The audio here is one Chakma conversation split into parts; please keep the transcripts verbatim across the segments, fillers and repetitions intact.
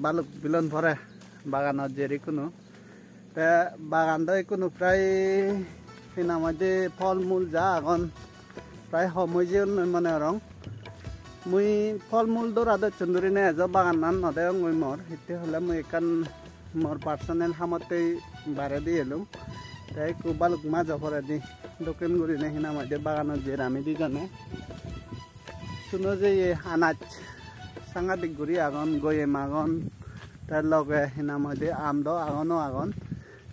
Balok bilon pore baganot jer ikkunu. Te bagan do ikkunu prai hi nang hoide phol mul ja agon, prai hom oi jeyon mui mone gorong. Mui phol mul dora docchon duri ne ejo bagannan no degongoi mor, hitte hole mui ekkan mor personal hamottei baredi elung. Te ikku balok majo poredi dokken gurine hi nang hoide baganot jer ami dijone. Suno jeye anaj sangadik guri agon, goyem agon, te loge hi nang hoide aam do agon, o agon.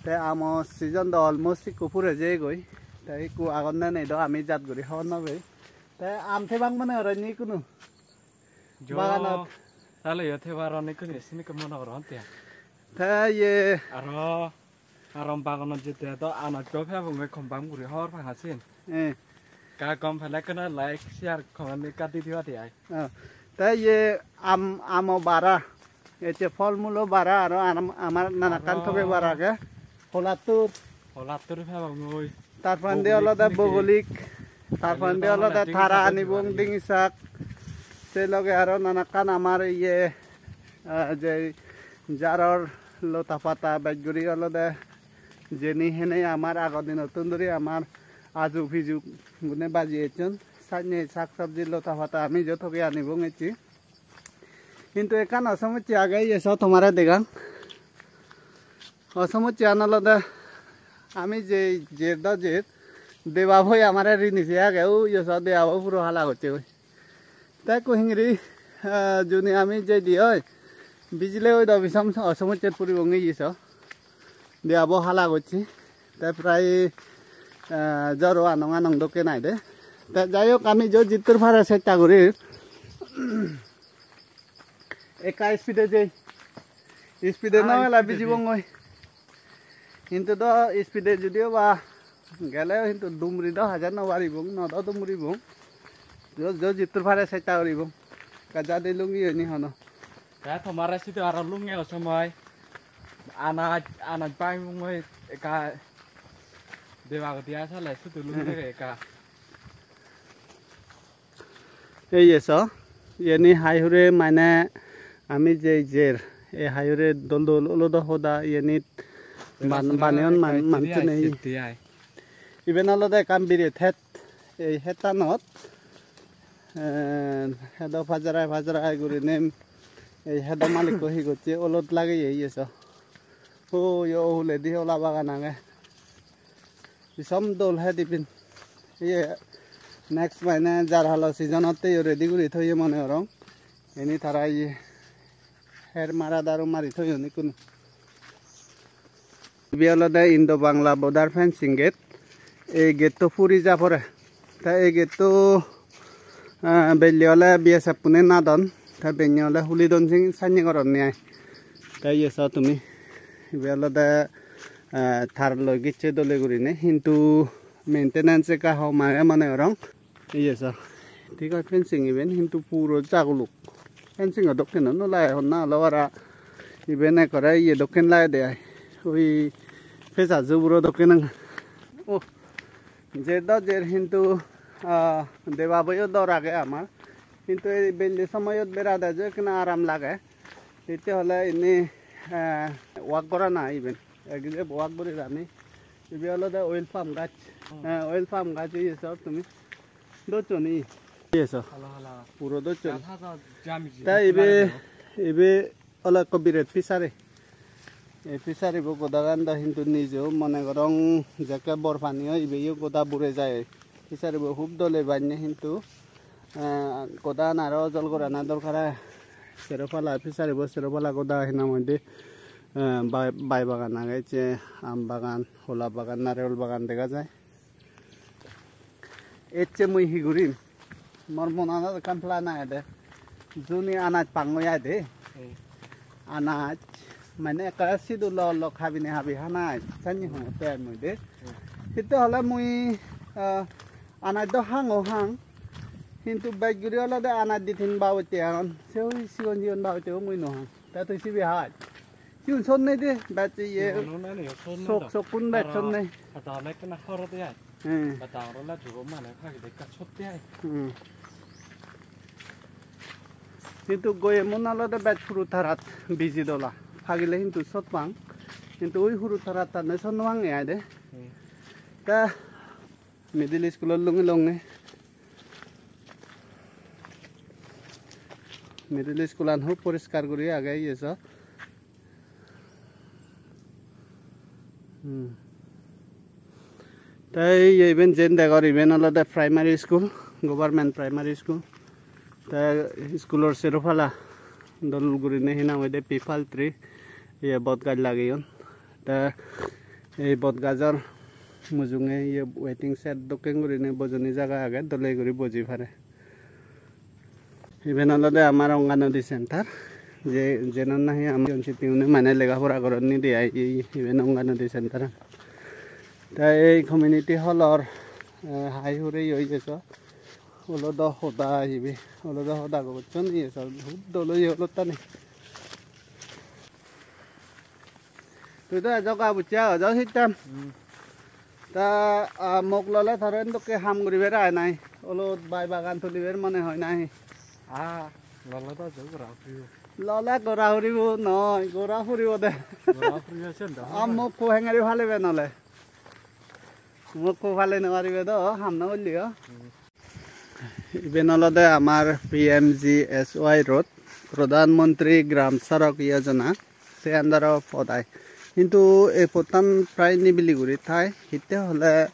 Te aamo season do almost ikku pure jeyegoi. Te ikku agon ne nei do ami jat guri hobor no pei. Te aam thebak mone goronni ikkunu? Jo, baganot. Tale yo thebar onek kuni sini ke mone gorong te. Te ye. Aro, aro baganot jete do anaj do pebong e confirm guri hobor pang asin. Eh. Ka gom pele kena like, share, comment ekka di diba de ai. Oh. Te ye aam, aamo bara. Ecche phol mulo bara aro aram-, amar nanakkan toge bara age. Holattur. Holattur pebong oi. Tar poredi olode bogolik. Tar poredi olode tara anibong, dingi sak. Se loge aro nanakkan amar iye, ah, je jaror lota pata bej guri olode jeni hene amar ago dinottun duri amar aju piju gune baji ecchon. Sanne sak sabji lota pata ami jo toge anibong ecche. Hintu ekkan osomosse age, iye so tomare degang. Osomossean olode ami je jer do jer, debabo amare rini se age, u iye so debabo puro hala gocche goi. Te ekku hingiri, eh, juni ami jei di oi, bijile oi do bisam osomosset puribong iye so. Debabo hala gocche. Te prai, eh, joro anong anong dokke nai de. Te jai hok, ami jo jittur pare chesta guri. Ekka speed-e jei. Speed-e no gele bijibongoi. Hintu do speed-e judiyo ba gele hintu dumuri do hajar no paribong, no do dumuribong. Jo, jo jittur pare chesta guribong. Ekka jadi lungi oini hono. Te tomare sidu aro lunge o somoi. Anaj, anaj pai mui ekka deba godi asole sidu lunge ekka. Ei ye so, yeni hai hure mane ami je jer, ei hai hure dol dol olodo hoda yenit ban-, baneyon man-, manche nei. Iben olode ekkan biret het, ei hetanot, eh, hedo pajarai pajarai gurinei ei hedo malikko hi gocche olot lageye iye so. O yo huledi hola bagan age. Bisom dol het iben. Iye next mane jar halo season otte yo ready guri thoye mone gorong. Eni tara iye her mara daru mari thoyon ikkunu. Ibe olode Indo Bangla border fencing gate. Ei gate-to puri ja pore. Te ei gate-to, eh, belle ole B S F-une nadon. Te benne ole huli don sing sanye goronne ai. Te iye so tumi. Ibe olode, eh, tar loi gicche dole gurine. Hintu maintenance ekka hom age mone gorong. Iye so, thik age fencing iben, hintu puro jaguluk. Fencing o dokken no lage, honna olo bara iben ekkore iye dokken lagede ai. Ui pesa juburo dokken. Oh, jer do jer hintu, ah, debaboyo dor age amar. Hintu ei belle somoyot berade je ekkena aram lage. Hitte hole inni, eh, walk gorana iben. Ek je walk guri jani. Ibe olode oil palm gaj. Hmm. Eh, oil palm gaj oye sor tumi. Doccho ni? Oye so. Hala, hala. Puro doccho ni. Gaj haja jami ji. Ta ibe, ibe ole ekko biret fishery. Ei fishery bo godagan do hintu nijo mone gorong jekke bor pani oi ibeyo goda bure jai. Fishery bo hub dole banney hintu, eh, godan aro ojol gorana dorkar age. Sero pala fishery bo, sero pala goda hi nang hoide, eh, bai, bai bagan age, ecche aam bagan, hola bagan, narigul bagan dega jai. Ecche mui hi gurim? Mor monanot ekkan plan agede. Juni anaj pangoi ai de. Hmm. Anaj, mane ekkere sidu lok lok habine habi hana ai, sanni hongotte ai mui de. Hmm. Hitte hole mui, ah, anaj do hango hang. Hintu bej guri olode anaj di tin babotte agon. Se oi sigon sigon babotte o mui no hang. Te tui sibe hai. Sigun sot nei de, bej iye. Sigun o nei, sot nei sok, do. Sokkun bej sot nei. Aro pada ole ekkena horo de ai. Hmm. Pada ole jugo mane phagi de ekka sot de ai. Hmm. Hintu goyemun olode bej huru tarat biji dola. Pagile hintu sot pang. Hintu ui huru tarat tane sot no pange ai de. Hmm. Te middle school-ot lungi lungi. Middle school-an hub poriskar guri age, iye so. Hmm. Te iye iben jen degor, iben olode primary school, government primary school. Te school-or sero pala dol gurinei hi nang hoide pipal tree, iye bot gaj lageyon. Te ei bot gajor mujunge iye waiting shed dokken gurinei bojoni jaga age, dole guri boji pare. Iben olode amar Anganwadi center, je, jenon nahi ami sigon sittun mane lega pora goron nidi ai, ei iben Anganwadi center. Te ei community hall-or, eh, hai hure yo iye so, olodo hoda ibe, olodo hoda gocchon iye so, hub dol oye olottani. Tui do ejo ga bucche ago, jo sittam. Hmm. Ta, ah, mok lole tore endokke ham guribar ai nai. Olot bai bagan tulibar mone hoi nai. Ah, lole do jo gora puribo. Lole gora puribo noi, gora puribo de. Gora puribo sen do. Ah, mokko hengeri palibe nole. Mokko pali no paribe do, ham no olli o. Hmm. Iben olode amar P M G S Y road, Pradhan Mantri Gram Sadak Yojana, se under-o pod ai. Hintu ei pottan prai nibili guri thai, hitte hole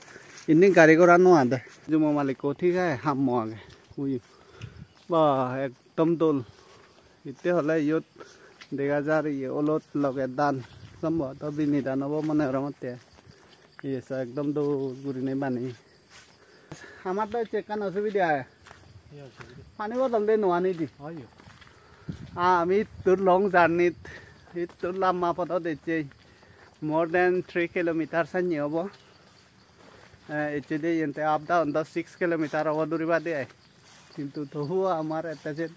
indi gari gora no ade. Jumo malikko thik age, hammo age. Ui, bah, ekdom dol. Hitte hole iyot dega jar iye olot loge dhan, sombhoboto bini dhan obo mone gorongotte. Iye so ekdom dol gurinei baneye. Amar do ecche ekkan osubide age. Hi osubide? Pani bodol de no ani di. Oi yo. Ami ittur long journey-t, ittur lamba podot ecche. More than three kilometer sanne obo. Eh, ecche de yen te up down do six kilometer obo duribade ai. Hintu tobuo amar ette sen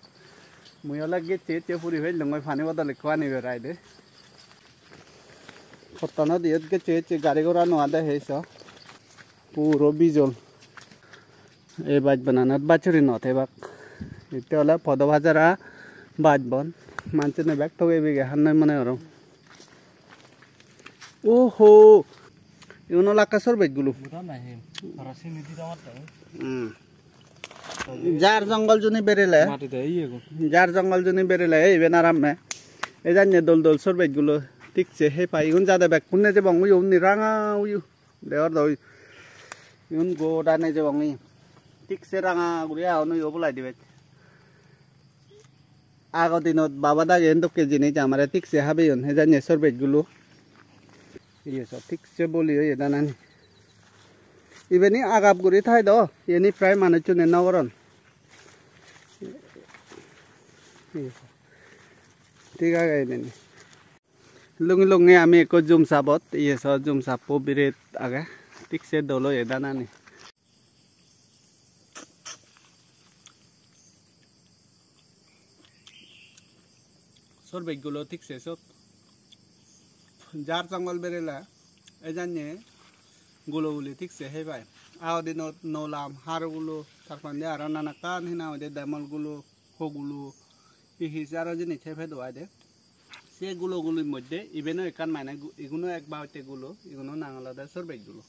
mui ole gecche ecche puri pellongoi pani bodol ekko ani berai de. Pottanot iyot gecche ecche gari gora no ade hei so. Puro bijol. Ei baj bananot bachuri no thebak. Itte ole podo bajara baj bon. Manchune bek toge bege hannoi mone gorong. Oho! Igun olakke sorbej gulo. Buda nahi, tara sini di damar tayo. Hmm. Jar jongol juni berele. Mati de iye go. Jar jongol juni berele, ei iben aramme. Ei janye dol dol sorbej gulo. Thik se hei pai. Igun jade bekkun nejebong uyo, undi ranga uyo. Degor do ui. Igun goda nejebong uyo. Thik se ranga guri agon uyo obolai dibet. Ago dinot baba dagi en dokke jinis amare thik se habeyon, hejanye sorbej gulo. Iye so thik se boli oye danani. Ibeni agap guri thai do, iyeni prai manuchchune no goron. Iye so. Thik age ibeni. Lungi lungi ami ekko jum sabot, iye so jum sappo biret age. Thik se dol oye danani. Sorbej gulo thik se sot. Jar jongol berele, ejanye gulo guli thik se hei pai. Ago dinot nolam, har gulo, tar poredi aro nanakkan hina hoide demol gulo, ho gulo, hi hi se aro jinis hei pedo ai de. Se gulo gulir moddhe ibeno ekkan mane gu-, iguno ek babotte gulo, iguno nang olode sorbej gulo.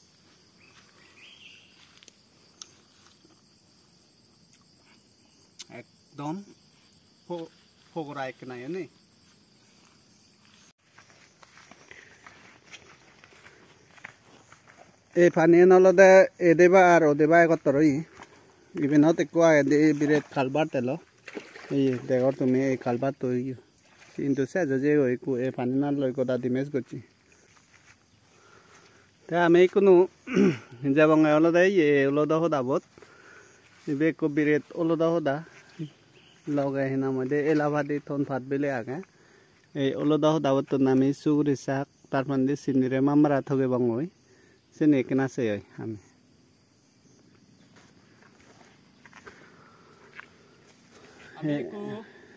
Ekdom po-, pogora ekkena iyeni. Ei paniyan olode edeba ar odeba egottor oye. Ibenot ekko agede biret culvert elo. Ei degor tumi ei culvert-to oye. Hintu sej oi jeyegoi ekku ei paniyan loi goda damage gocche. Te ami ikkunu jebonge olode iye olodo hodabot. Ibe ekko biret olodo hoda. Loge hi nang hoide elapadi ton pat bile age. Ei olodo hodabottun ami suguri sak, tar porendi sinire mamara togebongoi. Sini ekkena sei oi ami. Ami ekku,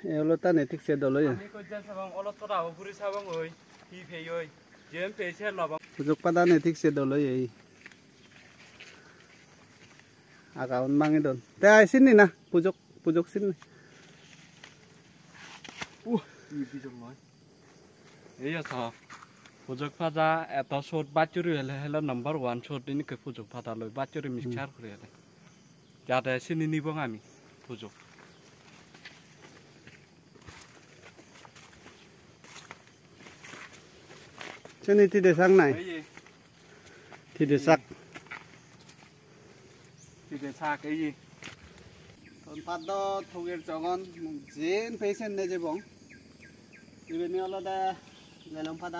ei olottani thik se dol oye. Ami ekku jen sabong, olot hoda o guri sabongoi, hi peyoi, jen pei se lobong. Pujok padani thik se dol oye. Agaun bangi don. Te ai sinni na, pujok, pujok sinni. Uh, ini bijol noi. Iya sa. Pujok pada eto sot bachuri hele hele number one sot ini ke pujok pada loi bachuri mixture kuri hele. Jate sini nibong ami pujok. Sini tide sak nai. Ei ye. Tide sak. Tide sak ei ye. Ton paddo thoger jogon jen patient ne jebong. Ibeni olode lelong pada.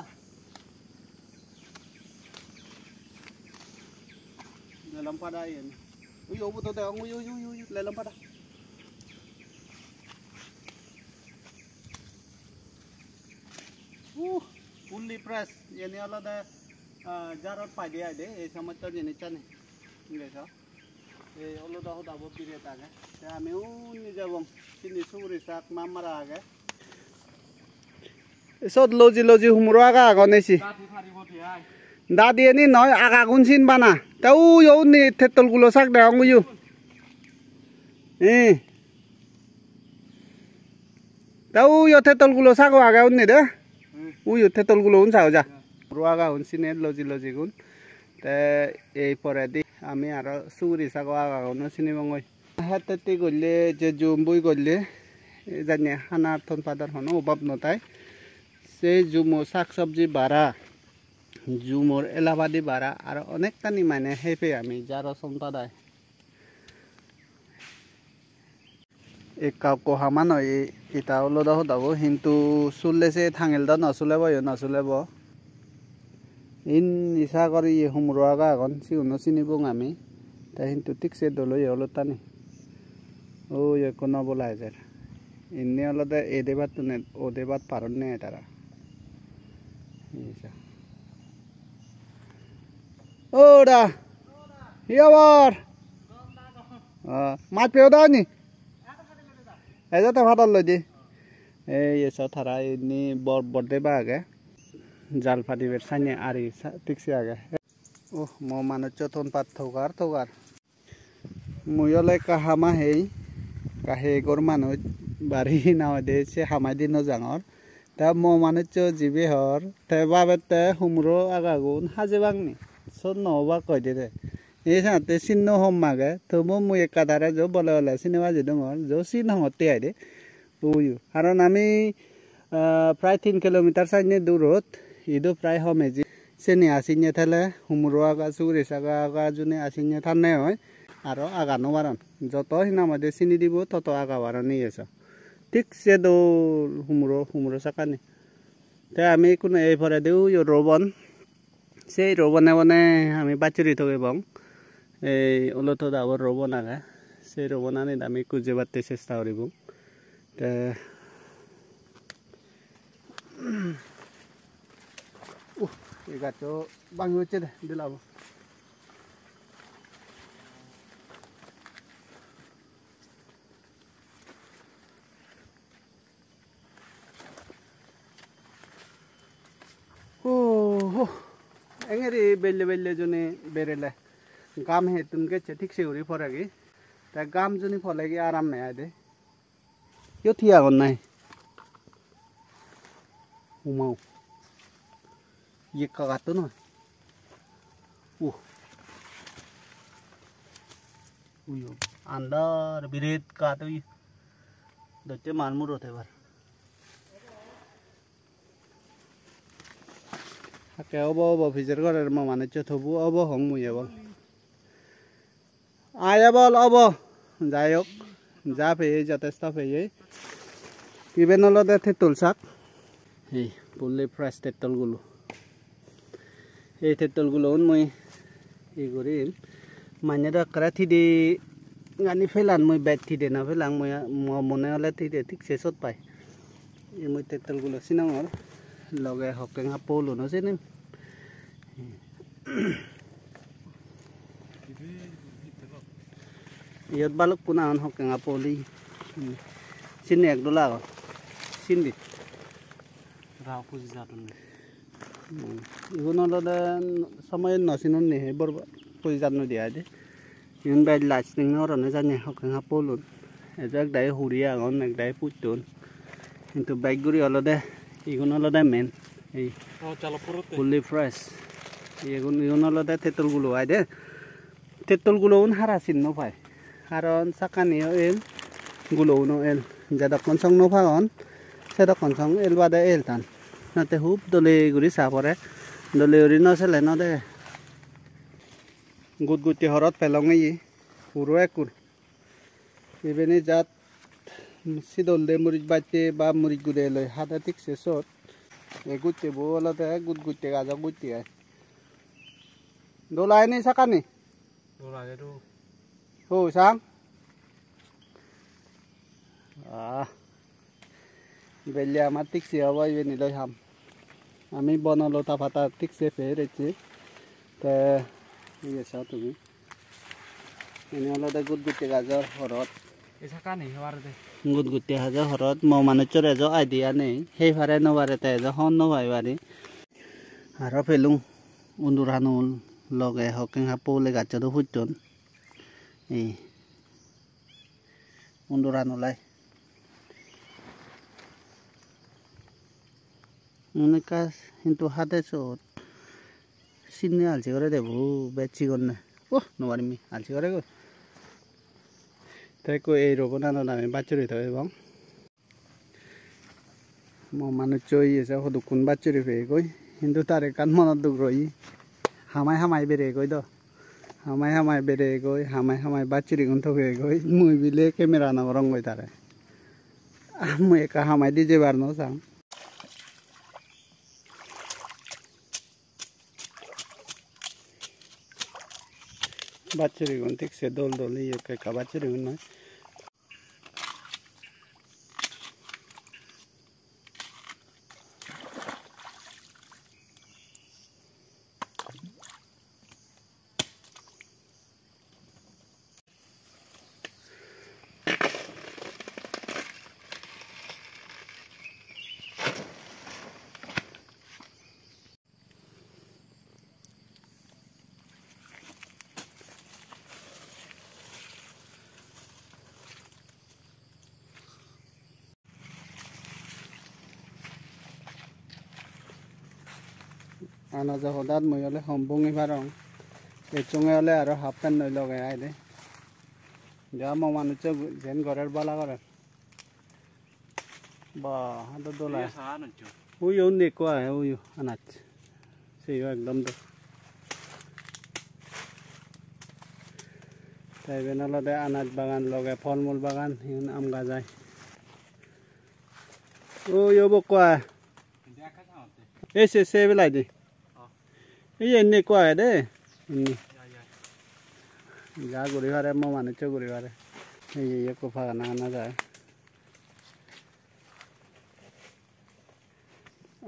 Lelong pada iyen. Ui, obo to degong, ui, ui, ui, ui, lelong pada. Uh, fully fresh. Iyeni olode, ah, jarot paide aide, ei somosto jinissani. Inge so. Ei oloda hodabo biret age. Te ami undi jebong. Sindi suguri sak mamara age. Sot loji loji humuro aga agon esi. Dadi eni noi, agagun sin bana. Te uyo undi tettol gulo sak degong uyo. Eh. Te uyo tettol gulo sago age undi de. Uyo tettol gulo un sao ja. Humuro agagun sine loji loji gun. Te ei poredi ami aro suguri sago agaguno sinibongoi. Hettetti golle je jum bui golle, e janye hana ton padar hono obab no tai. Se jumo sak sobji bara, jumor elabadi bara, aro onekkani mane hepe ami jaro son padai. Ekka ukko hama noi, e-, eta olode hodabo, hintu sulle se thangel do no sulebo, yo no sulebo. Indi sagor ye humuro aga agon, siguno sinibong ami. Te hintu thik se dol oye olottani. Oi ekko no bola ejer. Indi olode edebattun ed-, odebat paronne tara. Ei sa. O da, hi hobor? Ah, mach peyo da ni? Ejo te padol loi di. Ei eso tara inni bor bor deba age. Jal padibar sanne ari sa-, thik se age. Oh, mo manuccho ton pat togar togar. Mui ole ekka hama hei, ekka hei gor manuj, bari na hoide se hamai di no jangor. Te mo manuccho jibe hor, te babette humuro agagun hajebak ni, sot no obak hoide de. Ei senotte sinno hom age, tobu mui ekka tare jo bole bole sini baji dongor, jo sin hongotte aide. Uyo. Karon ami, ah, prai tin kilometer sanne durot, idu prai hom eji. Seni asinne thele, humuro aga, suguri sago aga, juni asinne thanne oi. Aro aga no paron. Joto hinang hoide sini dibo, toto aga paron iye so. Thik se dol humuro, humuro sakkani. Te ami ikkunu ei poredi uyo robon. Sei robone bone ami bachuri togebong. Ei oloto dabor robon age. Sei robonanit ami ikku jebatte chesta guribong. Te, uh, ei gaccho bangi pocche de, dilabo. Ho, ho. Engeri belle belle jone berele. Gam hettun gecche thik se guri poregi. Te gam juni polegi aram nei aide. Iyot hi agon nahi? Umau. Ye ekka gatto noi. Uh. Uyo, andar biret gat oye. Docche mar muro tebar. Hakke obo obo pijer gorer mo manuccho tobu obo hong mui ebong. Ai ebol obo. Jai hok, ja peye jotesto peye. Iben olode tettol sak. Ei, fully fresh tettol gulo. Ei tettol gulo un mui hi gurim. Mane do ekkere tide gani pelan mui bej tide no pelang mui mo mone ole tide thik se sot pai. Ei mui tettol gulo sinongor. Loge hokkeng happo uluno sinim. Iyot balukkun agon hokkeng apoli. Hmm. Sindi ek dola agon. Sindi. Rao puji jadon. Hmm. Igun olode somoy no sinonni he bor puji jadon di aide. Igun bej lasting no gorone jani hokkeng apolun. Ejo ek dagi huri agon, ek dagi putton. Hintu bej guri olode, igun olode main. Ei Oh, jalo purotte. Fully fresh. Igun, igun olode tettol gulo ai de. Tettol gulo un hara sin no pai. Haron sakkani o el, gulo uno el. Jedokkon song no pagon, sedokkon song el bade el tan. Nate hub dole guri sa pore. Dole guri no sele no de. Gut gutti horot pelong ye. Puro ekkur. Ibeni jat sidol de muris batte ba muris gude loi hade thik se sot. E gutte bo olode gut gutte gajo gutte ai. Dol ai ni sakani? Dol age do. Ho sang? Ah. Belle amar thik se obo ibeni loi ham. Ami bono lota pata thik se pei recchi. Te iye so tumi. Ini olode gutgutte gajor horot. Ei sakkani hebar de. Gutgutte gajor horot mo manuchor ejo idea nei. Hei pare no pare te ejo hon no pai pari. Aro pelung unduranul loge hokken happo ule gaccho do putton. Ei. Unduranul ai. Unekka hintu hade sot. Sinne alsi gore debo, bej sigonne. Oh, no parim mi, alsi gore go. Te ekko ei rogonanot ami bachuri thoi ebong. Mo manuccho iye se hodukkun bachuri peyegoi. Hintu tar ekkan monot duk roye. Hamai hamai beregoi do. Hamai hamai beregoi, hamai hamai bachurigun thogegoi. Mui bile camera no gorongoi tare. Ah, mui ekka hamai di jebar no sang. Bachurigun thik se dol dol, iye ekka ekka bachurigun noi. Anajo hodat mui ole hom bongi parong. Ecchonge ole aro half pant loi loge ai de. Ja mo manuccho jen gorer bala gorer. Ba, hado dola. Uyo undi ekko age, uyo anaj. Seyo ekdom dol. Te iben olode anaj bagan loge phol mul bagan, iyen aam gaj ai. Uyo bokko age. Ei se, se belai di. Ei inni ekko age de. Inni. Ja guri pare, mo manuccho guri pare. Ei, ei ekko pagana anaj age.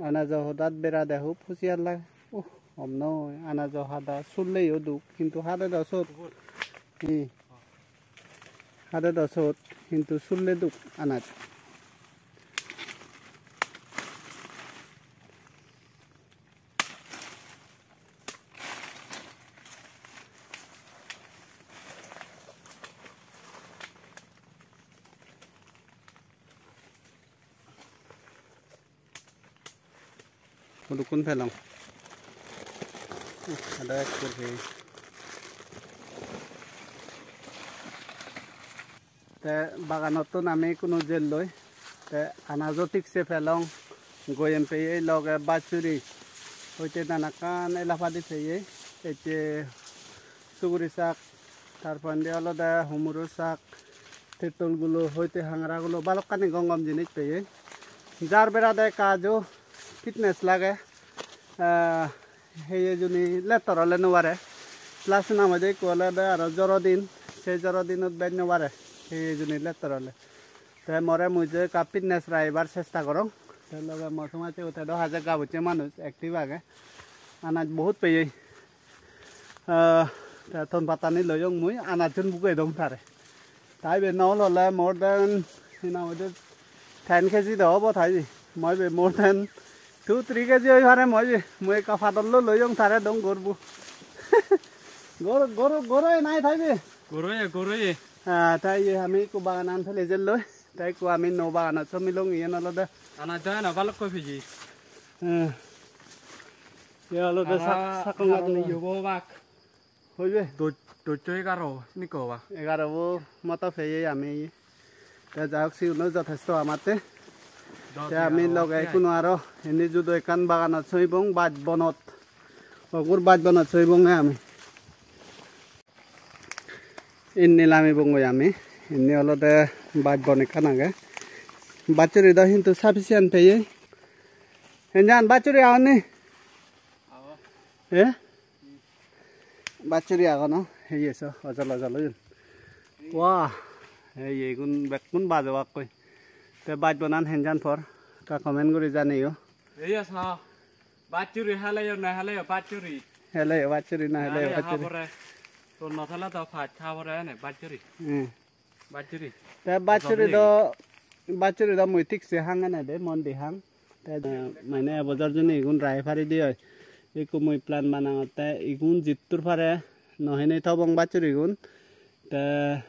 Anajo hodat berade hub husiar lage. Uh, hom noi, anajo hada sulleyo duk, hintu hade do sot. Hi? Hade do sot, hintu sulle duk anaj. Hudukkun pelong. Uh, ada ekkur he. Te baganottun ami ikkunu jelloi. Te anajo thik se pelong. Goyem peye loge bachuri. Hoite nanakkan elapadi peye. Ecche suguri sak. Tar porendi olode humuro sak, tettol gulo, hoite hangara gulo, balokkani gom gom jinis peye. Jar berade ekka aju fitness lage. Ah, heye juni lettor ole no pare. Plus na moide ekko olode aro joro din, se joro dinot bej no pare. Heye juni lettor ole. Te more mui je ekka fitness ragibar chesta gorong. Te loge mo somajje te do haje gabucche manuj active age. Anaj bohut peye. Ah, te ton pattani loyong mui, anajjun bugei dong tare. Tai ibe no ole more than, hina hoide ten K G do obo tai ibe. Moi ibe more than two three K G oi pare moi ibe. Mui ekka padollo loyong tare dong gorbo. Gor, gor, goro e nai tai ibe. Goro e, goro e. Ah, tai ibe ami ekko baganan pele jelloi. Te ekku ami nuo baganot somilong, iyen olode. Ana jana balokko piji. Eh. Ye olode sak-, aro, sakkong aro agey. Yobo bak. Hoibe? Doj-, dojjo egaro, niko ba? Egaro bo moto peye ami. Te ja hok, siguno jotesto amatte. Te ami loge ekkuno aro indi judo ekkan baganot soibong, baj bonot. Ogur baj bonot soibonge ami. Indi lamibongoi ami. Indi olode baj bon ekkan agey. Bachchuri do hintu sufficient peye. Henjan bachchuri agon ni? Eh? Bachchuri agon o, heye so, ojol ojol oyon. Wah, heye igun bekkun baj obakkoi. Te baj bonan henjan por, ekka comment guri janeyo. Heye so, bachchuri heleyo na heleyo bachchuri. Heleyo bachchuri na heleyo bachchuri. Habore, to no thele to pach habore ne bachchuri. Hmm. Bachchuri. Te bachchuri do, bachchuri do mui thik se hangene de, mon di hang. Te, eh, mane ebojor juni igun rai pari di oi. Ikko mui plan banangotte, igun jittur pare no hene tobong bachchurigun. Te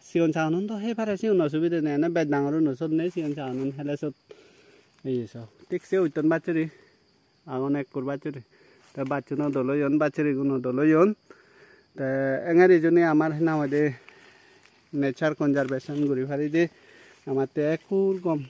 sigon sagonun do hei pare, sigun osubide nei, ene bej dangor uno sot nei, sigon sagonun hele sot. Ei so, thik se utton bachchuri. Agon ekkur bachchuri. Te bachchuno dol oyon, bachchuriguno dol oyon. Te engeri juni amar hena hoide nature conservation guri pari de. Amatte ekkur gom.